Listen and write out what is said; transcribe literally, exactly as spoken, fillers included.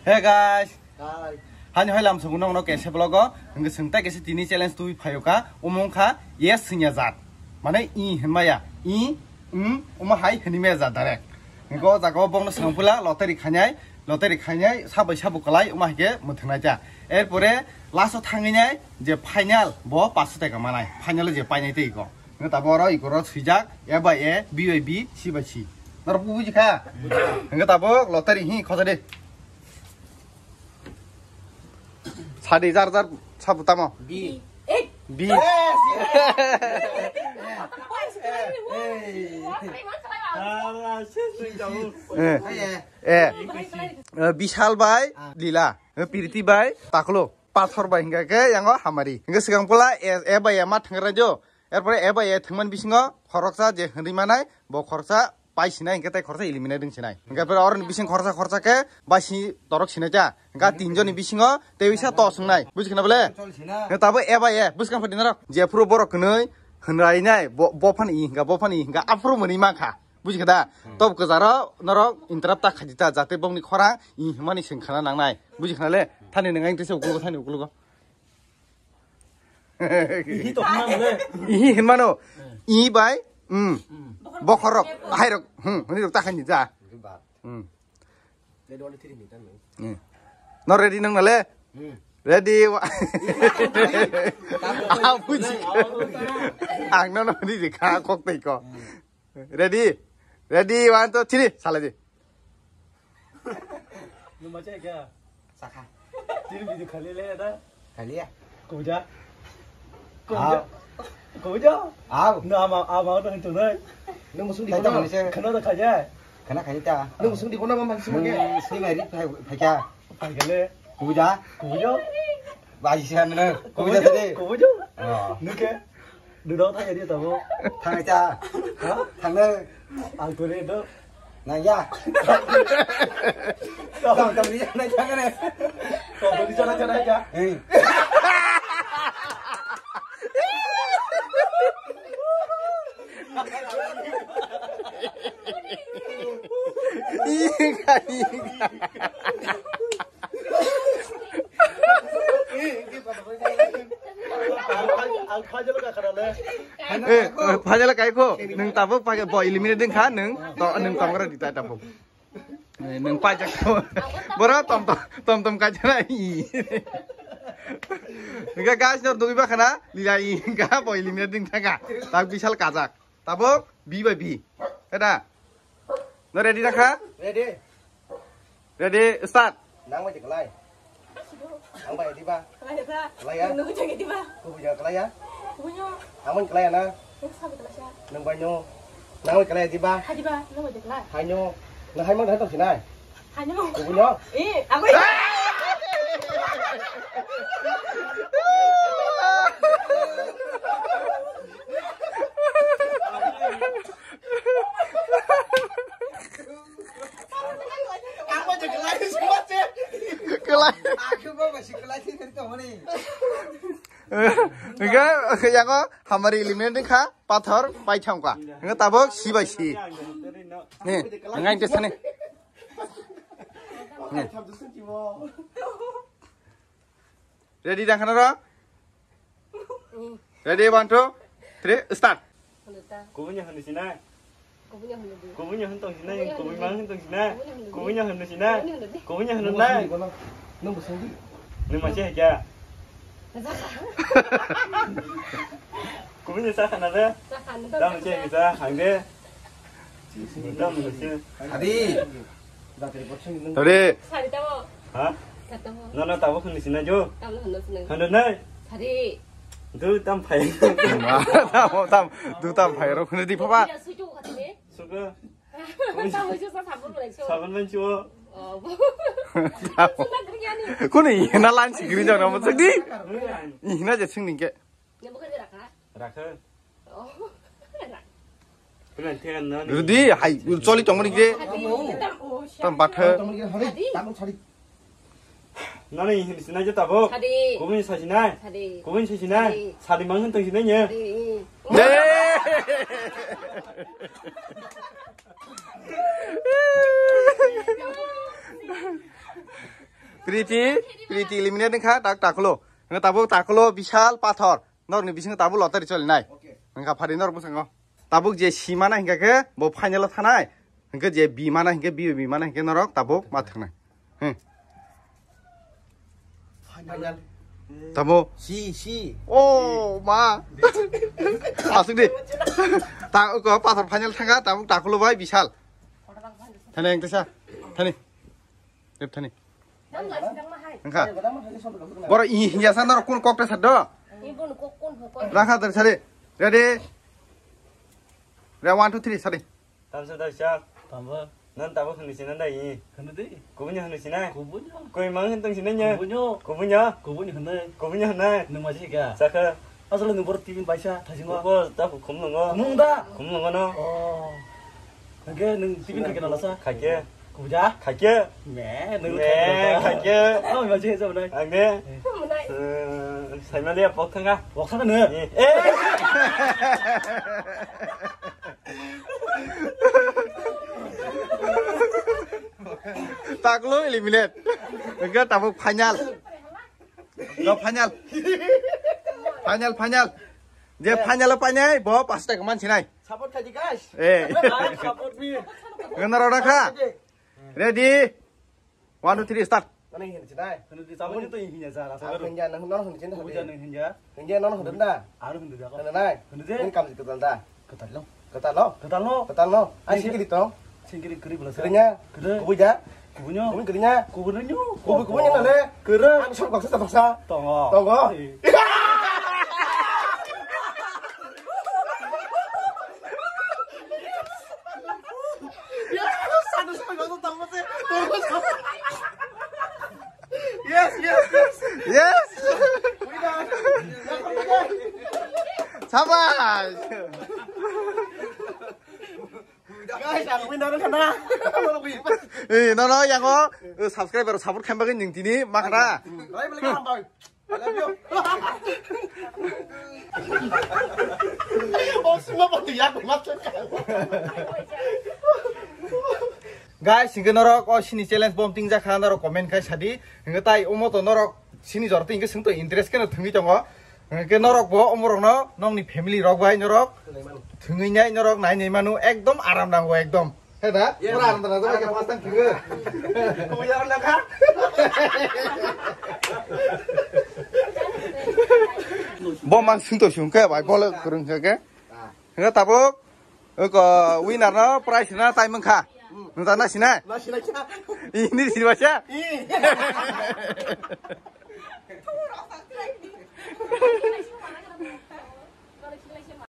Hey guys. Hi. Hani hoi lam sungu nong no kese vlog o. Hingke sung tai kese tini challenge tui phayo ka. Umung kha yes singya jat. Mane i hinmaya. I, um, uma hai hinmaya jat direct. Hingke o jaga o bong no sangpula lottery khanyai. Lottery khanyai sabai sabu kalai uma hike muthunai cha. Erpore last o thangwi nai je final bo paso taka manai. Final je painai tei ko. Hingke tabo oro ikoro swijak A by A, B by B, C by C. Norok buji kha. Hingke tabo lottery hi khosa de. Sadi jar jar sabu tamo. B. B. Eh. Eh. Eh, Bishal bai Lila. Eh, Piriti bai Taklo. Pathor bai hingka ke yango Hamari. Hingke sikang pula A, A bai A ma thangrai jo. Erpore A bai A thangman bisingo khoroksa je hwnwi manai, bo khoroksa pai sinai, hingke tei khoroksa eliminate wng sinai. Hingke pore oroni bising khoroksa khoroksa ke bai si torok sinai cha. Hingke tinjoni bisingo tei wisa to swngnai. Buji khna bole? Hingke tabo A bai A, buskang phadi norok. Jephuru borok kwnwi hwnrai nai, bo, bo phani i, hingke bo phani i, hingke aphuru mwnwi mankha. Buji kha da? Tob kwcharo norok interrupt ta khaji ta, jate bongni khorang i hwnmani swng khana nangnai. Buji khna le? Thani nwngai tesa ukulugo, thani ukulugo. Ihi to hwnma mole. Ihi hinmano. I bai, mm. Bokhorok, hairok, hmm, hwnwi rok ta khaini ja. Hmm. Hmm. No ready nang nale? Ready. Abuji. Ang no no ready kha kok tei ko. Ready? Ready, one, two, three, salai di. Numa cek ya? Saka. Tiri video khali le da? Khali ya? Kuja? Kuja? Kuja? Aw. Na ama, ama udah kenceng deh. Nung musung di kono? Khana da khaja? Khana khaja ta. Nung musung di kono, mama, musung ke? Sui mai rit phai, phai kya? Phai kale. Kuja? Kuja? Bai siya nene. Kuja tadi. Kuja? Oh. Nuke? Dudau thang ya dia tabo. Thang cha. Ha? Thang ne. Ang tore do. Na ya. Tong tong ni na cha ne. Tong tong ni cha na cha na cha. Eh. Ih, kai. Eh, eh, phajala kai kho. Nung tabuk phage bo eliminate ding kha nung to nung tong ra di ta tabuk. Eh, nung phajak kho. Bora tom tom tom tom kai jana i. Nung guys no dui ba khana lila i ga bo eliminate ding thanga. Tak bisal kajak. Tabuk B by B. Heda. No ready na kha? Ready. Ready, start. Nang bai kalai. Nang bai diba? Kalai ya. Kalai ya? Nang bai diba? Kubu ya kalai ya? Kubu ya. Nang bai kalai ya na? Nang sabi kalai ya. Nang bai no. Nang bai kalai diba? Hai diba? Nang bai kalai. Hai no. Nang hai mang hai tong sinai. Hai no. Kubu no. Eh, aku. Kelai. Enggak, yang kok hamari eliminate kha, pathor pai thang kha. Enggak tabok si bai si. Nih, enggak itu sana. Nih. Ready dah kana ro? Ready, one, two, three, start. Kubunya hanu sina. Kubunya hanu tong sina, kubunya mang tong sina. Kubunya hanu sina. Kubunya hanu nai. Nung masih kya? Kubunya sa kana de. Dam cek bisa hangde. Dam masih. Adi. Tore. Sari tamo. Ha? Tamo. Nono tabo khani sina jo. Tamo hano sina. Hano nai. Sari. Du tam phai. Tam tam du tam phai ro khani di papa. Suka. Tamo jo sa sabun lai so. Sabun man chuo. Oh. Kuni na lan sigri jana mo sagdi. Ina je sing ningke. Rakha. Rudi, hai, choli tongmani kre. Tam batha. Nani hindi sinai je tabo. Kubuni sasinai. Kubuni sasinai. Sadi mangun tong sinai nya. De. Priti, Priti eliminate wngkha, tak takulo. Wngkha tabuk takulo Bishal Pathor. Norokni bisingo tabuk lottery cholinai. Wngkha phari norok bwskango. Tabuk je simana hinkha khe bo final o thanai. Hinkhe je bimana hinkhe bi bimana hinkhe norok tabuk ma thwngnai. Hmm. Final. Tamo. Si, si. Oh, ma. Asuk di. Ta ko Pathor final thangkha, tabuk takulo bai Bishal. Thani ang tesa. Thani. Rep thani. Wngkha. Boro i hiya sa norok kun kok ta saddo. Rakha dar sari. Ready? Re one, two, three, sari. Tamsa dai sa. Tamba. Nan tabo hwnwi sinai dai. Hwnwi dai. Kubunyo hwnwi sinai. Kubunyo. Koi mang hwn tong sinai nya. Kubunyo. Kubunyo. Kubunyo hwnwi. Kubunyo hwnwi. Nung ma jika. Sakha. Asal nung bor tibin paisa thajingo. Ko ta khum nungo. Nung da. Khum nungo no. Oh. Nungke nung tibin khake nalasa. Khake. Kubuja. Khake. Me nung. Me khake. Oh ma jika jabo nai. Ang ne. Saimaliya pok thanga. Pok thanga ne. Eh. Taklo eliminate. Enggak tabuk final. Enggak final. Final, final. Dia final apa nih? Bawa pasti kemana sih, Nay? Support kaji, guys. Eh. Support me. Ngenaro nakha. Ready? One, two, three, start. Nani hinjinai? Hwnwi di, tabuk to hinja sa, rasa. Ang hinja, nang, nang hinjin. Kubuja nang hinja. Hinja, nang hinjin da. Aro hindu da. Nang nai. Hindu je. Ini kam ketal da. Ketal lo. Ketal lo. Ketal lo. Ketal lo. Ai singkiri tong. Singkiri kiri bela. Kirinya. Kiri. Kubuja. Kubunyo. Kubun kirinya. Kubunyo. Kubu, kubunya nale. Kiri. Ang sok baksa baksa. Tongo. Tongo. Yes, yes, yes. Yes. Sabas. Guys, ang winner ka na. Eh, no, no, yang o, eh, subscriber support kembali ning tini makna. Rai beli gampang. I love you. Oh, semua pati ya, macam. Guys, hingke norok o sini challenge bom ting jakha norok comment khai sadi. Hingke tai omo to norok sini jor to hingke sing to interest keno thungwi tongo. Hingke norok bo omo rok no nongni family rok bai norok thungwi nai norok nai nai manu ekdom aram nango ekdom. He da? Yes. Pura ang tara, tara, tara, tara, tara. Kuya ang naka. Bo mang sung to sung ke, bai, bol kurung ke ke. He tabuk, ko winner no prize na tai mangkha. Nung ta na sinai? Na sinai kya? Ini sini baca? Ih.